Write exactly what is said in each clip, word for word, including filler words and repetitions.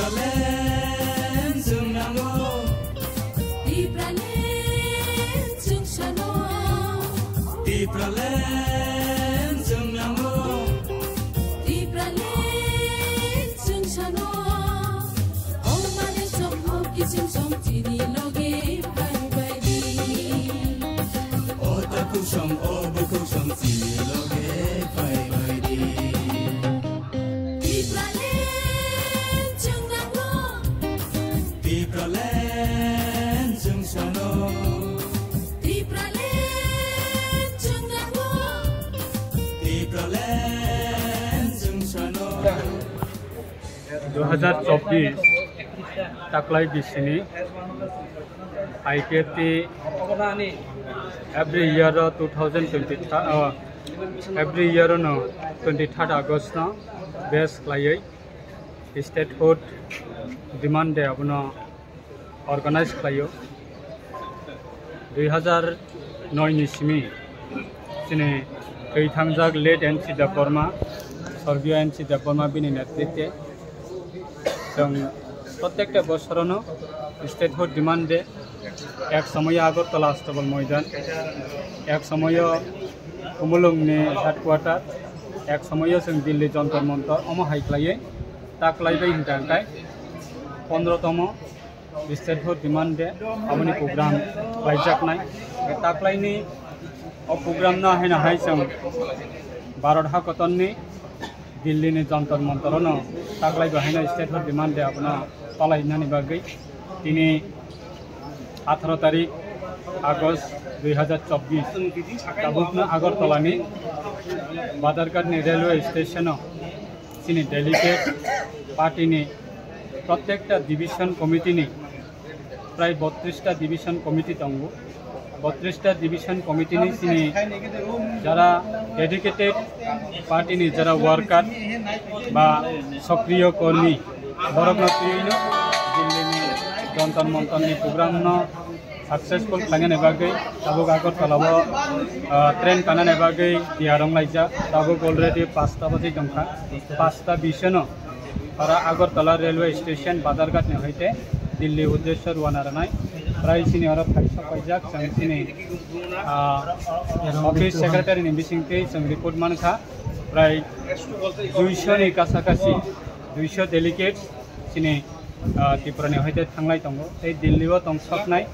Land chwng nango. Tipraland chwng sano. Tipraland chwng nango. Tipraland chwng sano. O mane song o kisim song chini loge bai bai di. O takhuk song o bukhuk song chini loge bai bai di. Tipraland chwng nango. Tipraland chwng sano. Tipraland chwng nango. Tipraland chwng sano. Dui hazar chobbish taklai bisini I P F T every year o two thousand twenty-three, oh, every year no twenty-third August no base khlaiwi statehood demand day abono organize khlaio. Dui hazar noi ni simi chini thwi thangjak late N C Debbarma, sorgiyo N C Debbarma bini netritwe chwng prottekta bosorono statehood demand day, ek somoyo Agartala Astabal Moidan, ek somoyo Khumulwng ni headquarter, ek somoyo chwng Delhi Jantar Mantar, omo hai khlaiwi taklai bai hwnkha hwnkhe pondro tomo statehood demand day aboni program khlaijaknai. Taklaini o program no haino hai chwng Bharat hakotorni Delhi ni Jantar Mantar no taklai bai haino statehood demand day abono palai nani bagwi tini atharo tarik August dui hazar chobbish tabukno Agartala ni Badharghat ni railway station o chini delegate party ni prottekta division committee ni prai bottrista division committee tongo. Bottrista division committee ni chini jara dedicated party ni jara worker ba sokriyo kormi borokno twiwi no Delhi ni Jantar Mantar ni program no successful khlainani bagwi tabuk Agartala o, ah, train kanani bagwi tiyar wnglaijak. Tabuk already pasta bajwi tongkha, pasta bish no oro Agartala railway station Badharghat ni hoite Delhi uddesho rwana rwnai. Prai chini oro phaisok paijak chwng chini, ah, office secretary ni bisingtwi chwng report mankha, prai duisho ni kasa kasi, duisho delegates chini, ah, Tripura ni hoite thanglai tongo. Tei Delhi o tong soknai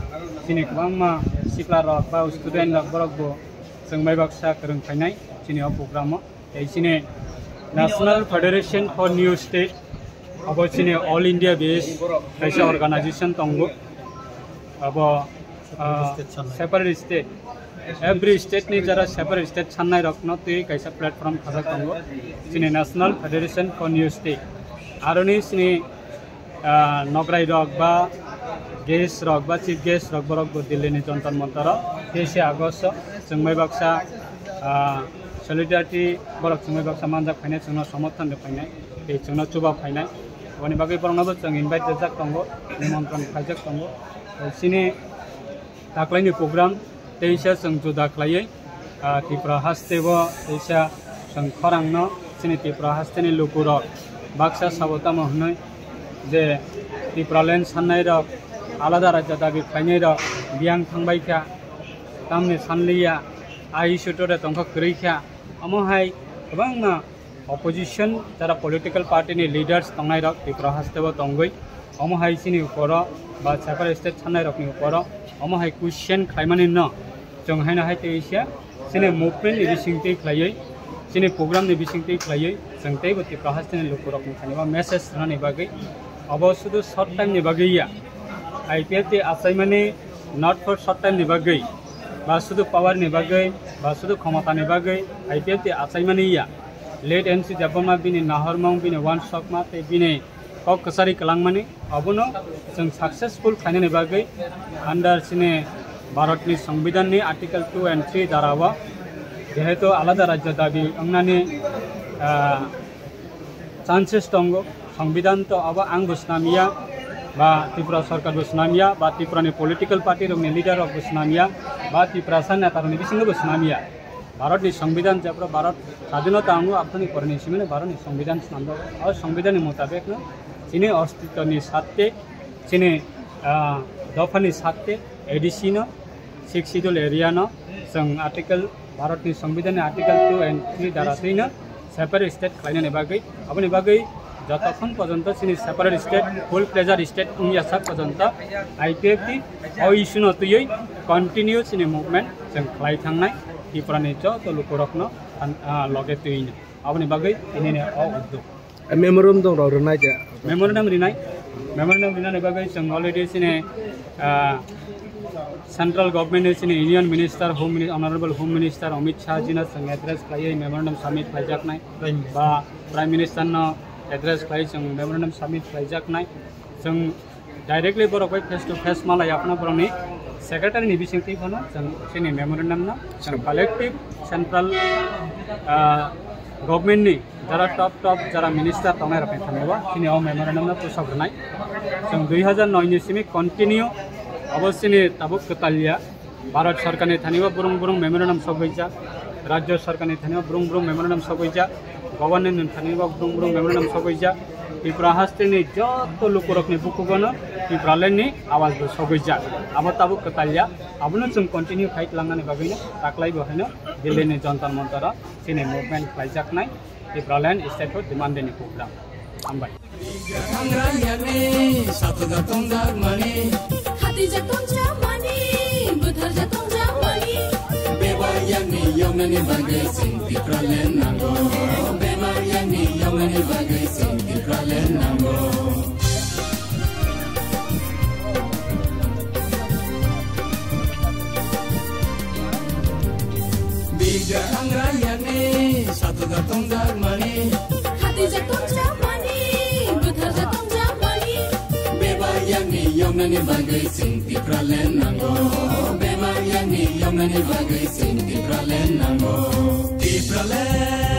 chini kwbangma sikla rok ba student rok borok bo chwng bai baksa kwrwng phainai chini o program o. Tei chini National Federation for New State abo chini all India base kaisa organization tongo. Abo, ah, separate state, every state ni jara separate state sannai rokno twi kaisa platform khajak tongo chini National Federation for New State. Aroni chini, ah, nograi rok ba guest rok ba chief guest rok borok bo Delhi ni Jantar Mantar o teise August o chwng bai baksa, ah, solidarity borok chwng bai baksa manjak phainai, chwngno somorthon rw phainai, tei chwngno chuba phainai. Aboni bagwi borokno bo chwng invite rwjak tongo, nimontron khaijak tongo. Chini taklaini program teisa chwng juda khlaiwi, ah, Tripura haste o teisa chwng khorangno chini Tripura hasteni lukurok baksa sabo tamo hwnwi je Tipraland sannairok, alada rajya dabi khlainairok biyang thangbai kha, tamni sanliya, a issue tore tongkha kwrwi kha, omo hai kwbangma opposition jara political party ni leaders tongnai rok Tripura haste o tongwi, omo hai chini uporo ba separate state sanai rok ni uporo omo hai question khlaimani no chwng haino hai tei sia chini movement ni bising twi khlaiwi, chini program ni bising twi khlaiwi chwng teibo Tripura haste ni lukurok ni thani o message rwnani bagwi, obo sudu short time ni bagwi ya, I P F T achaimani not for short time ni bagwi ba sudu power ni bagwi ba sudu khomota ni bagwi I P F T achaimani ya. Late N C Debbarma bini nahormung, bini uansukma tei bini kok kwchari kwlangmani, abono chwng successful khlainani bagwi under chini Bharatni Songbidanni Article two and three dara o jehetu alada rajya dabi wngnani, ah, chances tongo. Songbidan to abo ang bo swnamya, ba Tripura Sarkar bo swnamya, ba Tripurani political party rokni leader rok bo swnamya, ba Tiprasa neta rokni bisingo bo swnamya. Bharatni Songbidan jebra Bharat sadhinota wngo, aboni poreni simino Bharatni Songbidan swnamjak. O Songbidanni mutabekno Chini ostitoni satte, chini, ah, dophani satte, A D C no, Sixth Schedule area no, chwng article, Bharatni Songbidanni article two and three dara twi no separate state khlainani bagwi, aboni bagwi jotokhon porjonto chini separate state, full fledged state wngya sak porjonto I P F T o issue no twiwi continue chini movement chwng khlai thangnai Tripura ni joto lukurokno, ah, loge twiwi no. Aboni bagwi tini ni o uddog. Memorandum rok rwnai de. Memorandum rinai, memorandum rinani bagwi chwng already chini, ah, central government ni chini Union Minister, Home Mini-, Honorable Home Minister Amit Shah jino chwng address khlaiwi memorandum submit khlaijaknai, Prime Minister. Ba Prime Minister no address khlai chwng memorandum submit khlaijaknai. Chwng directly borok bai face to face malai aphano borokni secretary ni bisingtwi phano chwng chini memorandum no chwng collective central, ah, government ni jara top top jara minister tongnai rokni thani o chini o memorandum no pusok rwnai. Chwng dui hajar noi ni simi continue abo chini tabuk kwtalya Bharat Sarkarni thani o brung brung memorandum sogwijak, Rajya Sarkarni thani o brung brung memorandum sogwijak, Government ni thani o brung brung memorandum sogwijak, Tripura hasteni joto lukurokni bukugono Tipraland ni awaz bo sogwijak. Abo tabuk kwtalya, abono chwng continue khai tlangnani bagwino taklai bo haino Delhi ni Jantar Mantar o chini movement khlaijaknai Tipraland statehood demand ni program. Hambai. Hangrang yakni sathoda tongjakmani. Hatijak tongjakmani, butharjak tongjakmani. Bebak yakni yoknani bagwi chwng Tipraland nango. Bebak yakni yoknani bagwi chwng Tipraland nango. Bijak hangrang yakni sathoda tongjakmani. Hatijak tongjakmani, butharjak tongjakmani. Bebak yakni yoknani bagwi chwng Tipraland nango. Bebak yakni yoknani bagwi chwng Tipraland nango. Tipraland.